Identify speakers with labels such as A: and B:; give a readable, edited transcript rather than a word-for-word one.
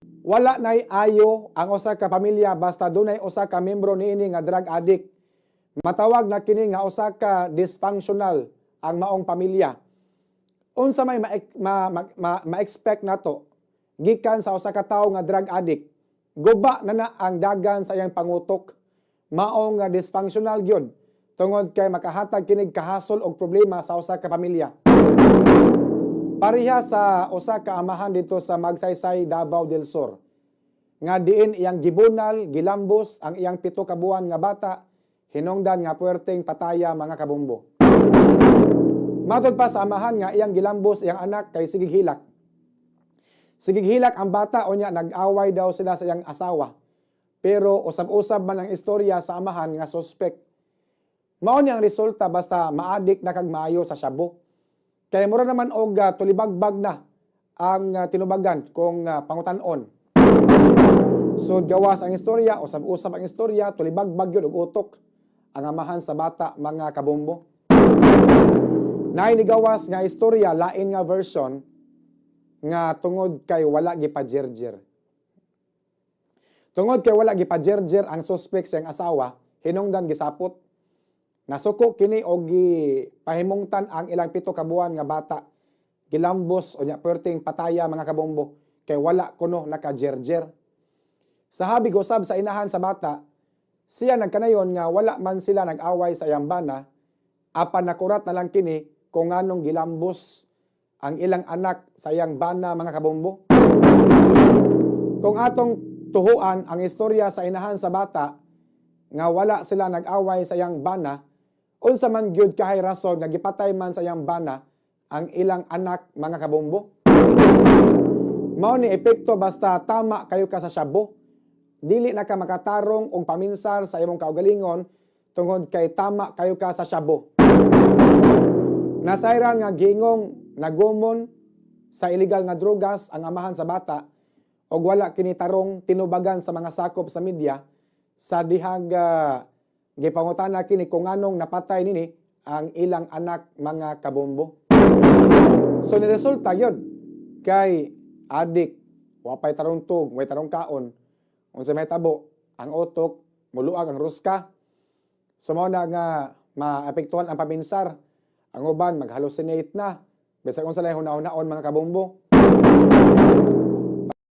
A: Wala nay ayo ang usa ka pamilya basta dunay usa ka membro niini nga drug addict. Matawag na kini nga usa ka dysfunctional ang maong pamilya. Unsa may ma-expect nato gikan sa usa ka tawo nga drug addict? Guba na na ang dagan sa iyang pangutok. Mao nga dysfunctional gyud tungod kay makahatag kinig kahasol og problema sa usa ka pamilya. Pareha sa usa ka amahan dito sa Magsaysay, Davao del Sur, nga diin iyang gibunal, gilambos ang iyang 7 ka buwan nga bata, hinungdan nga puwerteng pataya, mga kabombo. Matod pa sa amahan nga iyang gilambos iyang anak kay sigig hilak. Sigig hilak ang bata, unya nag-away daw sila sa iyang asawa. Pero usab-usab man ang istorya sa amahan nga suspect. Mao ni ang resulta basta maadik na kag maayo sa shabu. Kay mura naman og tulibagbag na ang tinubagan kung pangutan-on. So gawas ang istorya, usab-usab ang istorya, tulibagbag yun og utok ang amahan sa bata, mga kabombo. Naay nigawas nga istorya, lain nga version, nga tungod kay wala gipajerjer. Tungod kay wala gipajerjer ang suspect sa iyang asawa, hinungdan gisapot. Nasuko kini og gipahimungtan ang ilang 7 ka buwan nga bata. Gilambos unya perting pataya, mga kabombo, kay wala kuno nakajerjer. Sa habig usab sa inahan sa bata, siya nagkanayon nga wala man sila nag-away sa iyang bana, apan nakurat na lang kini kung nganong gilambos ang ilang anak sa iyang bana, mga kabombo. Kung atong tuhuan ang istorya sa inahan sa bata nga wala sila nag-away sa iyang bana, unsa man gyud kahay rason nga gipatay man sa iyang bana ang ilang anak, mga kabombo? Mao ni epekto basta tama kayo ka sa shabu. Dili na ka makatarong og paminsar sa imong kaugalingon tungod kay tama kayo ka sa shabu. Nasayran nga gingong nagumon sa illegal nga drugas ang amahan sa bata og wala kini tarong tinubagan sa mga sakop sa media sa dihag gipangutana kini kung nganong napatay nini ang ilang anak, mga kabombo. So ni resulta yun kay adik, wapay tarong tug, way tarong kaon. Unsa may tabo, ang utok muluag ang ruska. So mao na nga maapektuhan ang paminsar. Ang uban mag-hallucinate na. Bisag unsa lang huna-hunaon, mga kabombo.